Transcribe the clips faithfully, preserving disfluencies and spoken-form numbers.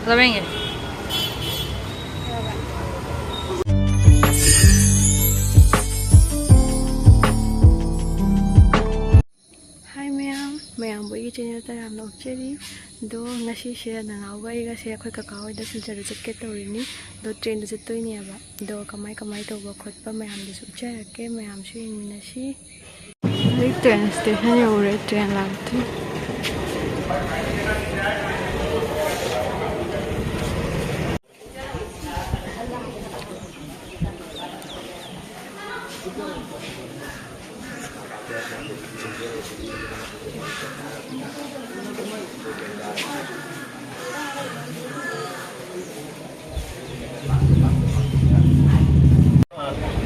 ꯐꯖꯕ꯭ꯔꯥ ꯌꯦꯡꯒꯦ꯫ ꯍꯥꯏ ꯃꯌꯥꯝ, ꯃꯌꯥꯝꯕꯨ ꯑꯩꯒꯤ ꯆꯦꯅꯦꯜꯗ ꯌꯥꯝꯅ ꯑꯣꯛꯆꯔꯤ꯫ ꯑꯗꯣ ꯉꯁꯤꯁꯦ ꯅꯅꯥꯎꯒ ꯑꯩꯒꯁꯦ ꯑꯩꯈꯣꯏ ꯀꯀꯥ ꯍꯣꯏꯗ ꯁꯤꯜꯆꯔꯗ ꯆꯠꯀꯦ ꯇꯧꯔꯤꯅꯤ꯫ ꯑꯗꯣ ꯇ꯭ꯔꯦꯟꯗ ꯆꯠꯇꯣꯏꯅꯦꯕ꯫ ꯑꯗꯣ ꯀꯃꯥꯏ ꯀꯃꯥꯏ ꯇꯧꯕ ꯈꯣꯠꯄ ꯃꯌꯥꯝꯗꯨꯁꯨ ꯎꯠꯆꯔꯛꯀꯦ, ꯃꯌꯥꯝꯁꯨ ꯌꯦꯡꯃꯤꯟꯅꯁꯤ꯫ ꯍꯧꯖꯤꯛ ꯇ꯭ꯔꯦꯟ ꯁ꯭ꯇꯦꯁꯟ ꯌꯧꯔꯦ, ꯇ꯭ꯔꯦꯟ ꯂꯥꯛꯇ꯭ꯔꯤ꯫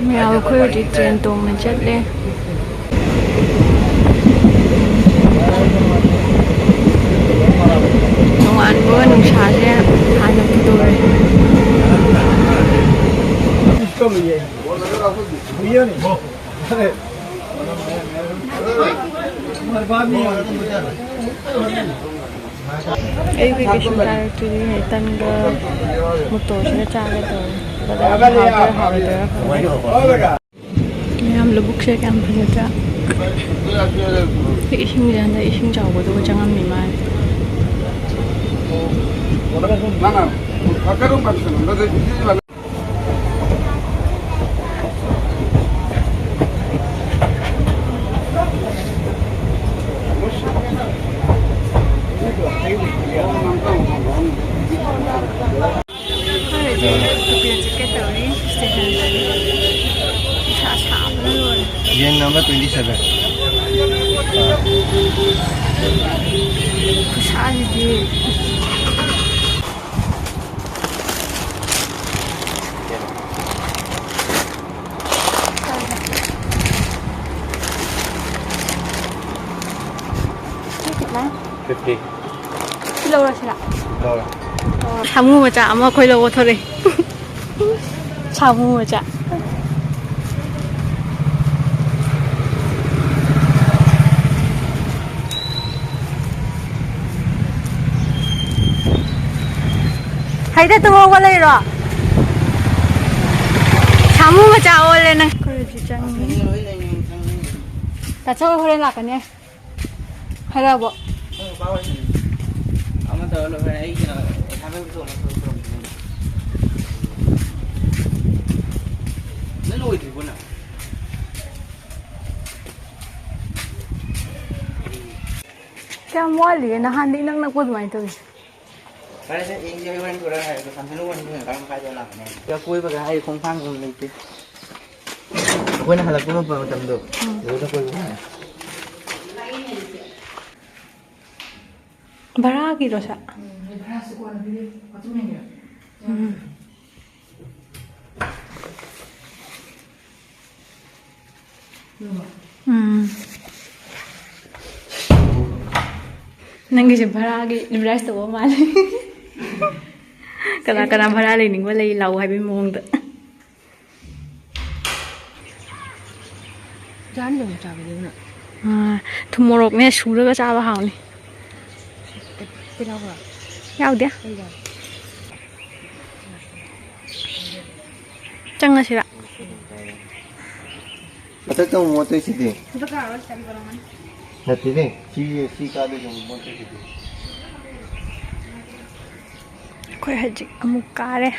ꯃꯌꯥꯝ ꯑꯩꯈꯣꯏ ꯍꯧꯖꯤꯛ ꯇ꯭ꯔꯦꯟ ꯇꯣꯡꯅ ꯆꯠꯂꯦ꯫ ꯅꯣꯡꯉꯥꯟꯕꯒ ꯅꯨꯡꯁꯥꯁꯦ ꯍꯥꯟꯅ ꯐꯨꯗꯣꯔꯛꯑꯦ꯫ ꯑꯌꯨꯛꯀꯤ ꯀꯩꯁꯨ ꯆꯥꯔꯛꯇ꯭ꯔꯤ, ꯇꯟꯒ ꯃꯣꯇꯣꯔꯁꯤꯒ ꯆꯥꯒꯦ ꯇꯧꯔꯦ꯫ ꯕꯖꯥꯔꯗ ꯍꯥꯎꯗꯣꯏꯔꯥ ꯍꯥꯎꯔꯣꯏꯗꯣꯏꯔꯥ ꯈꯪꯗꯦ꯫ ꯃꯌꯥꯝ ꯂꯧꯕꯨꯛꯁꯦ ꯀꯌꯥꯝ ꯐꯖꯗ꯭ꯔꯥ? ꯁꯤ ꯏꯁꯤꯡꯁꯦ ꯍꯟꯗꯛ ꯏꯁꯤꯡ ꯆꯥꯎꯕꯗꯨꯒ ꯆꯪꯉꯝꯃꯤ ꯃꯥꯜꯂꯦ꯫ ꯍꯧꯖꯤꯛ ꯍꯣꯇꯦꯜ ꯆꯠꯀꯦ ꯇꯧꯔꯤ, ꯁ꯭ꯇꯦꯁꯟꯗꯅꯤ꯫ ꯅꯨꯡꯁꯥ ꯁꯥꯕꯅ ꯂꯣꯏꯔꯦ꯫ Yen number twenty seven. ꯈꯨꯁꯥꯁꯤꯗꯤ꯫ Fifty. ꯁꯤ ꯂꯧꯔꯁꯤꯔꯥ? ꯂꯧꯔꯣ꯫ ꯁꯥꯃꯨ ꯃꯆꯥ ꯑꯃ ꯑꯩꯈꯣꯏ ꯂꯧꯕ ꯊꯣꯔꯛꯑꯦ꯫ ꯁꯥꯃꯨ ꯃꯆꯥ꯫ ꯑꯩꯗ ꯇꯨꯝꯍꯧꯕ ꯂꯩꯔꯣ? ꯁꯥꯃꯨ ꯃꯆꯥ ꯑꯣꯜꯂꯦ ꯅꯪ꯫ ꯈꯔꯁꯨ ꯆꯪꯉꯤ꯫ ꯇꯥꯆꯧ ꯍꯣꯔꯦꯟ ꯂꯥꯛꯀꯅꯤ꯫ ꯍꯥꯏꯔꯛꯑꯕꯣ? ꯅꯪ ꯅꯨꯄꯥ ꯑꯣꯏꯔꯗꯤ ꯑꯃ ꯇꯧꯔ ꯂꯣꯏꯔꯦ꯫ ꯑꯩ ꯀꯩꯅꯣ, ꯑꯦꯁꯥꯏꯟꯃꯦꯟ ꯄꯤꯊꯣꯛꯑꯝꯃꯣ, ꯊꯕꯛ ꯇꯧꯔꯝꯒꯦ꯫ ꯅꯪ ꯂꯣꯏꯗ꯭ꯔꯤꯕꯣ ꯅꯪ? ꯀꯌꯥꯝ ꯋꯥꯠꯂꯤꯒꯦ? ꯅꯍꯥꯟꯗꯤ ꯏꯅꯛ ꯅꯛꯄ ꯑꯗꯨꯃꯥꯏꯅ ꯇꯧꯋꯤ꯫ ꯐꯔꯦꯁꯦ, ꯌꯦꯡꯁꯦ, ꯑꯩ ꯍꯣꯔꯦꯟ ꯊꯣꯔꯛꯑ ꯍꯥꯏꯔꯒꯦ꯫ ꯁꯝꯁꯅꯨ ꯍꯣꯔꯦꯟ ꯅꯨꯡꯗꯥꯡ ꯀꯥꯏꯗ ꯂꯥꯛꯀꯅꯤ ꯍꯥꯏ꯫ ꯁꯤꯗ ꯀꯣꯏꯕꯒ ꯍꯥꯏ ꯈꯣꯡꯊꯥꯡ ꯑꯃ ꯂꯩꯇꯦ꯫ ꯑꯩꯈꯣꯏꯅ ꯍꯜꯂꯛꯄ ꯃꯇꯝꯗꯣ, ꯎꯝ꯫ ꯑꯗꯨꯗ ꯀꯣꯏꯕ ꯍꯥꯏ꯫ ꯚꯔꯥꯒꯤꯔꯣ ꯁꯦ? ꯎꯝ, ꯚꯔꯥꯁꯨ ꯀꯣꯟꯅ ꯄꯤꯔꯦ, ꯃꯇꯨꯡ ꯏꯟꯅ꯫ ꯎꯝ꯫ ꯎꯝ꯫ ꯅꯪꯒꯤꯁꯦ ꯚꯔꯥꯒꯤ advertise ꯇꯧꯕ ꯃꯥꯜꯂꯦ꯫ ꯀꯅꯥ ꯀꯅꯥ ꯚꯔꯥ ꯂꯩꯅꯤꯡꯕ ꯂꯩ, ꯂꯥꯛꯑꯣ ꯍꯥꯏꯕꯒꯤ ꯃꯑꯣꯡꯗ꯫ ꯆꯥꯅꯤꯡꯗꯕ ꯆꯥꯕꯗꯤ ꯑꯗꯨꯅ꯫ ꯑꯥ, ꯊꯨꯝ ꯃꯣꯔꯣꯛꯅꯦ ꯁꯨꯔꯒ ꯆꯥꯕ ꯍꯥꯎꯅꯤ꯫ ꯇꯤꯜꯍꯧꯒ? ꯌꯥꯎꯗꯦ꯫ ꯀꯩꯒ? ꯆꯪꯉꯁꯤꯔ? ꯃꯊꯛꯇ ꯑꯃꯨꯛ ꯃꯣꯠꯇꯣꯏꯁꯤꯗꯤ꯫ ꯅꯠꯇꯦꯅꯦ, ꯁꯤ, ꯁꯤ ꯀꯥꯗꯣꯏꯁꯦ ꯑꯃꯨꯛ ꯃꯣꯠꯇꯣꯏꯁꯤꯗꯤ꯫ ꯑꯩꯈꯣꯏ ꯍꯧꯖꯤꯛ ꯑꯃꯨꯛ ꯀꯥꯔꯦ,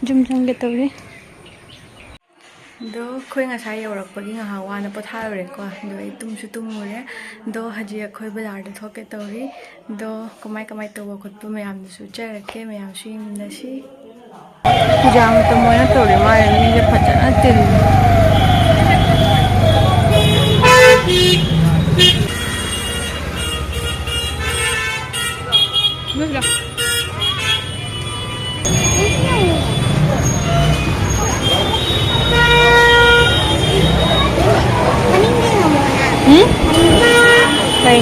ꯌꯨꯝ ꯆꯪꯒꯦ ꯇꯧꯔꯤ꯫ ꯑꯗꯣ ꯑꯩꯈꯣꯏ ꯉꯁꯥꯏ ꯌꯧꯔꯛꯄꯒꯤ ꯉꯥꯏꯍꯥꯛ ꯋꯥꯅ ꯄꯣꯊꯥꯔꯨꯔꯦꯀꯣ꯫ ꯑꯗꯣ ꯑꯩ ꯇꯨꯝꯁꯨ ꯇꯨꯝꯃꯨꯔꯦ꯫ ꯑꯗꯣ ꯍꯧꯖꯤꯛ ꯑꯩꯈꯣꯏ ꯕꯖꯥꯔꯗ ꯊꯣꯛꯀꯦ ꯇꯧꯔꯤ꯫ ꯑꯗꯣ ꯀꯃꯥꯏ ꯀꯃꯥꯏ ꯇꯧꯕ ꯈꯣꯠꯄ ꯃꯌꯥꯝꯗꯨꯁꯨ ꯎꯠꯆꯔꯛꯀꯦ, ꯃꯌꯥꯝꯁꯨ ꯌꯦꯡꯃꯤꯟꯅꯁꯤ꯫ ꯄꯨꯖꯥ ꯃꯇꯝ ꯑꯣꯏꯅ ꯇꯧꯔꯤ ꯃꯥꯜꯂꯦ, ꯃꯤꯁꯦ ꯐꯖꯅ ꯆꯤꯜꯂꯤ꯫ ꯎꯝ? ꯀꯩ?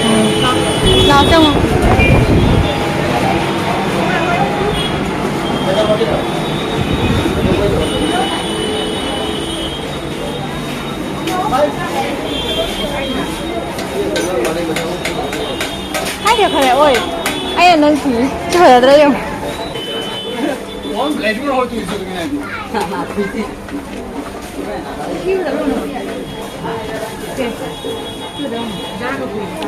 ꯎꯝ꯫ ꯂꯥꯛꯑꯣ ꯆꯪꯉꯣ꯫ ꯍꯥꯏꯈ꯭ꯔꯦ ꯈꯔ ꯑꯣꯏ꯫ ꯑꯩꯅ ꯅꯪ ꯁꯤ ꯐꯖꯗ꯭ꯔꯥ ꯌꯦꯡꯉꯨ꯫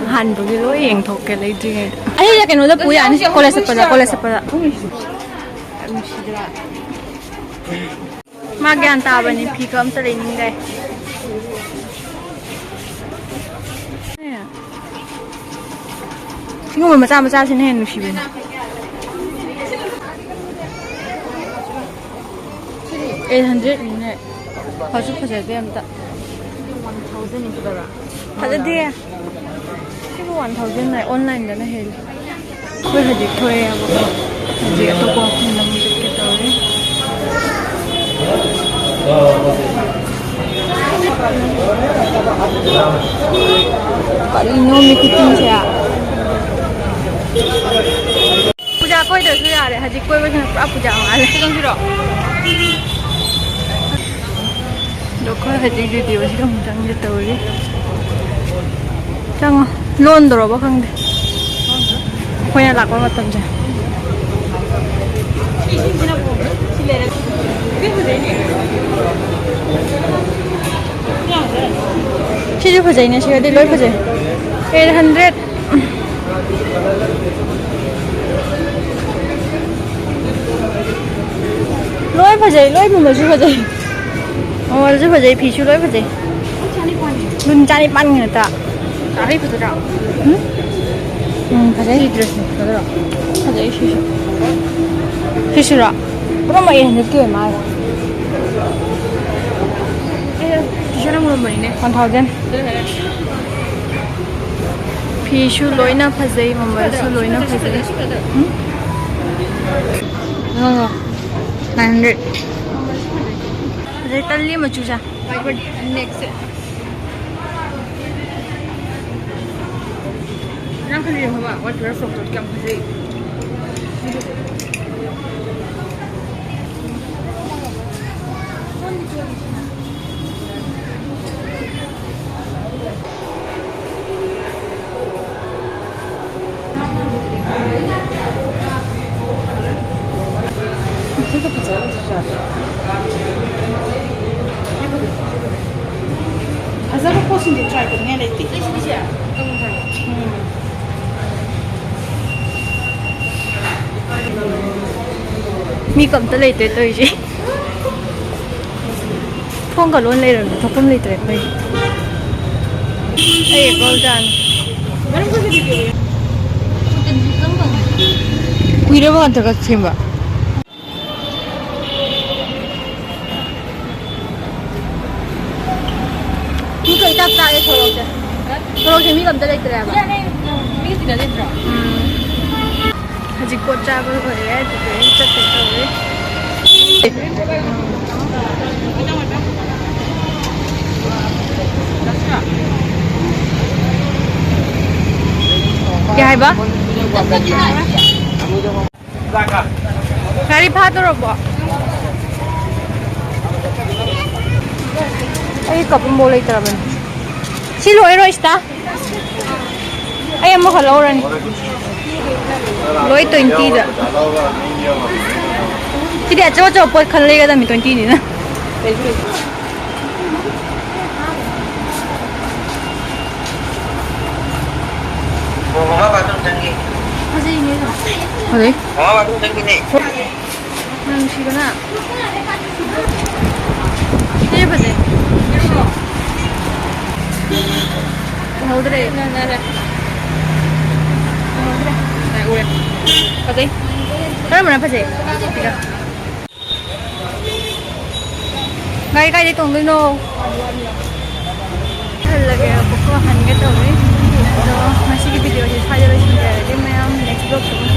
ꯑꯍꯥꯟꯕꯒꯤ ꯂꯣꯏ ꯌꯦꯡꯊꯣꯛꯀꯦ ꯂꯩꯗ꯭ꯔꯤꯉꯩꯗ꯫ ꯑꯩ ꯀꯩꯅꯣꯗ ꯄꯨ ꯌꯥꯅꯤ, ꯀꯣꯂꯦꯖ ꯆꯠꯄꯗ, ꯀꯣꯂꯦꯖ ꯆꯠꯄꯗ꯫ ꯃꯥ ꯒ꯭ꯌꯥꯟ ꯇꯥꯕꯅꯤ, ꯐꯤꯒ ꯑꯝꯇ ꯂꯩꯅꯤꯡꯗꯦ꯫ ꯁꯤꯒꯨꯝꯕ ꯃꯆꯥ ꯃꯆꯥꯁꯤꯅ ꯍꯦꯟꯅ ꯅꯨꯡꯁꯤꯕꯅꯦ꯫ ꯑꯩꯠ ꯍꯟꯗ꯭ꯔꯦꯠꯅꯤꯅꯦ꯫ ꯐꯁꯨ ꯐꯖꯗꯦ ꯑꯝꯇ꯫ ꯐꯖꯗꯦ꯫ ꯁꯤꯕꯨ ꯋꯥꯟ ꯊꯥꯎꯖꯟ ꯍꯥꯏ, ꯑꯣꯟꯂꯥꯏꯟꯗꯅ ꯍꯦꯜꯂꯤ꯫ ꯑꯩꯈꯣꯏ ꯍꯧꯖꯤꯛ ꯊꯣꯛꯑꯦꯕꯀꯣ꯫ ꯍꯧꯖꯤꯛ ꯑꯇꯣꯞꯄ ꯃꯐꯝꯗ ꯑꯃꯨꯛ ꯆꯠꯀꯦ ꯇꯧꯔꯤ꯫ ꯀꯔꯤꯅꯣ ꯃꯤ ꯈꯨꯆꯤꯟꯁꯦ? ꯄꯨꯖꯥ ꯀꯣꯏꯗ꯭ꯔꯁꯨ ꯌꯥꯔꯦ, ꯍꯧꯖꯤꯛ ꯀꯣꯏꯕꯁꯤꯅ ꯄꯨꯔꯥ ꯄꯨꯖꯥ ꯃꯥꯜꯂꯦ꯫ ꯆꯪꯁꯤꯔꯣ? ꯑꯗꯣ ꯑꯩꯈꯣꯏ ꯍꯧꯖꯤꯛ ꯚꯤꯗꯤꯑꯣꯁꯤꯗ ꯑꯃꯨꯛ ꯆꯪꯒꯦ ꯇꯧꯔꯤ꯫ ꯆꯪꯉꯣ꯫ ꯂꯣꯟꯗꯣꯔꯕ ꯈꯪꯗꯦ ꯑꯩꯈꯣꯏꯅ ꯂꯥꯛꯄ ꯃꯇꯝꯁꯦ꯫ ꯁꯤꯁꯨ ꯐꯖꯩꯅꯦ, ꯁꯤꯒꯗꯤ ꯂꯣꯏ ꯐꯖꯩ꯫ Eight hundred. ꯂꯣꯏ ꯐꯖꯩ, ꯂꯣꯏ ꯃꯃꯜꯁꯨ ꯐꯖꯩ꯫ ꯃꯃꯜꯁꯨ ꯐꯖꯩ, ꯐꯤꯁꯨ ꯂꯣꯏ ꯐꯖꯩ꯫ ꯂꯨꯟ ꯆꯥꯅꯤꯄꯥꯟ ꯉꯥꯛꯇ꯫ ꯆꯥꯅꯤ ꯐꯖꯗ꯭ꯔꯣ? ꯎꯝ? ꯎꯝ, ꯐꯖꯩ꯫ ꯁꯤ ꯗ꯭ꯔꯦꯁꯁꯦ ꯐꯖꯗ꯭ꯔꯣ? ꯐꯖꯩ ꯁꯤꯁꯨ꯫ ꯁꯤꯁꯤꯔꯣ? ꯄꯨꯔꯥ ꯃꯌꯦꯛ ꯍꯟꯗꯛꯀꯤ ꯑꯣꯏ ꯃꯥꯜꯂꯦ꯫ ꯇꯤꯁꯔ ꯑꯃꯨꯔꯝꯕꯅꯤꯅꯦ꯫ One thousand. ꯐꯤꯁꯨ ꯂꯣꯏꯅ ꯐꯖꯩ, ꯃꯃꯜꯁꯨ ꯂꯣꯏꯅ ꯐꯖꯩ꯫ ꯎꯝ? No, no. Nine hundred. ꯐꯖꯩ, ꯇꯜꯂꯤ ꯃꯆꯨꯁꯦ꯫ ꯅꯦꯛꯁꯦ꯫ ꯅꯪ ꯈꯜꯂꯤ ꯌꯦꯡꯉꯣꯕ, white color frock ꯇꯣ ꯀꯌꯥꯝ ꯐꯖꯩ꯫ ꯐꯖꯕ ꯄꯣꯠꯁꯤꯡꯁꯦ try ꯇꯧꯅꯤꯡꯉꯥꯏ ꯂꯩꯇꯦ꯫ ꯎꯝ꯫ ꯃꯤ ꯀꯝꯇ ꯂꯩꯇꯦ ꯇꯧꯔꯤꯁꯦ꯫ ꯊꯣꯡꯒ ꯂꯣꯟ ꯂꯩꯔꯝꯃꯦ, ꯊꯣꯛꯐꯝ ꯂꯩꯇ꯭ꯔꯦ ꯑꯩꯈꯣꯏ꯫ ꯑꯩ apple ꯆꯥꯅꯤ꯫ ꯀꯨꯏꯔꯕ ꯉꯟꯊꯒ ꯁꯦꯝꯕ꯫ ꯃꯤ ꯀꯩ ꯆꯥꯛ ꯆꯥꯒꯦ ꯊꯣꯔꯛꯁꯦ? ꯊꯣꯔꯛꯁꯦ ꯃꯤ ꯑꯝꯇ ꯂꯩꯇ꯭ꯔꯦꯕ꯫ ꯃꯤ ꯇꯤꯟꯅꯗꯦ ꯅꯠꯇ꯭ꯔꯣ? ꯎꯝ꯫ ꯍꯧꯖꯤꯛ ꯄꯣꯠ ꯆꯥꯕ ꯂꯣꯏꯔꯦ, ꯑꯗꯨꯗꯒꯤ ꯆꯠꯀꯦ ꯇꯧꯔꯤ꯫ ꯀꯩ ꯍꯥꯏꯕ? ꯒꯥꯔꯤ ꯐꯥꯗꯣꯔꯕꯣ? ꯑꯩ ꯀꯞ ꯑꯃꯐꯥꯎ ꯂꯩꯇ꯭ꯔꯕꯅꯤ꯫ ꯁꯤ ꯂꯣꯏꯔꯣ ꯏꯁꯇꯥ꯫ ꯑꯩ ꯑꯃꯈꯛ ꯂꯧꯔꯅꯤ꯫ ꯂꯣꯏ twenty ꯗ꯫ ꯁꯤꯗꯤ ꯑꯆꯧ ꯑꯆꯧꯕ ꯄꯣꯠ ꯈꯜ ꯂꯩꯒꯗꯕꯅꯤ twenty ꯅꯤꯅ꯫ ꯃꯃꯥ ꯕꯥꯊꯔꯨꯝ ꯆꯪꯉꯤ꯫ ꯐꯖꯩꯅꯦ ꯑꯗꯣ꯫ ꯐꯖꯩ꯫ ꯃꯃꯥ ꯕꯥꯊꯔꯨꯝ ꯆꯪꯈꯤꯅꯦ꯫ ꯌꯥꯝ ꯅꯨꯡꯁꯤꯕꯅ꯫ ꯁꯤꯁꯦ ꯐꯖꯩ꯫ ꯎꯍꯧꯗ꯭ꯔꯦ꯫ ꯎꯍꯧꯗ꯭ꯔꯦ꯫ ꯎꯔꯦ꯫ ꯐꯖꯩ꯫ ꯀꯔꯝꯕꯅ ꯐꯖꯩ? ꯁꯤꯒ꯫ ꯒꯥꯔꯤ ꯀꯥꯏꯗꯩ ꯇꯣꯡꯗꯣꯏꯅꯣ? ꯍꯜꯂꯒꯦꯕꯀꯣ, ꯍꯟꯒꯦ ꯇꯧꯔꯤ꯫ ꯑꯗꯣ ꯉꯁꯤꯒꯤ video ꯁꯦ ꯁ꯭ꯋꯥꯏꯗ ꯂꯣꯏꯁꯤꯟꯖꯔꯒꯦ ꯃꯌꯥꯝ, next vlog ꯇ ꯑꯃꯨꯛ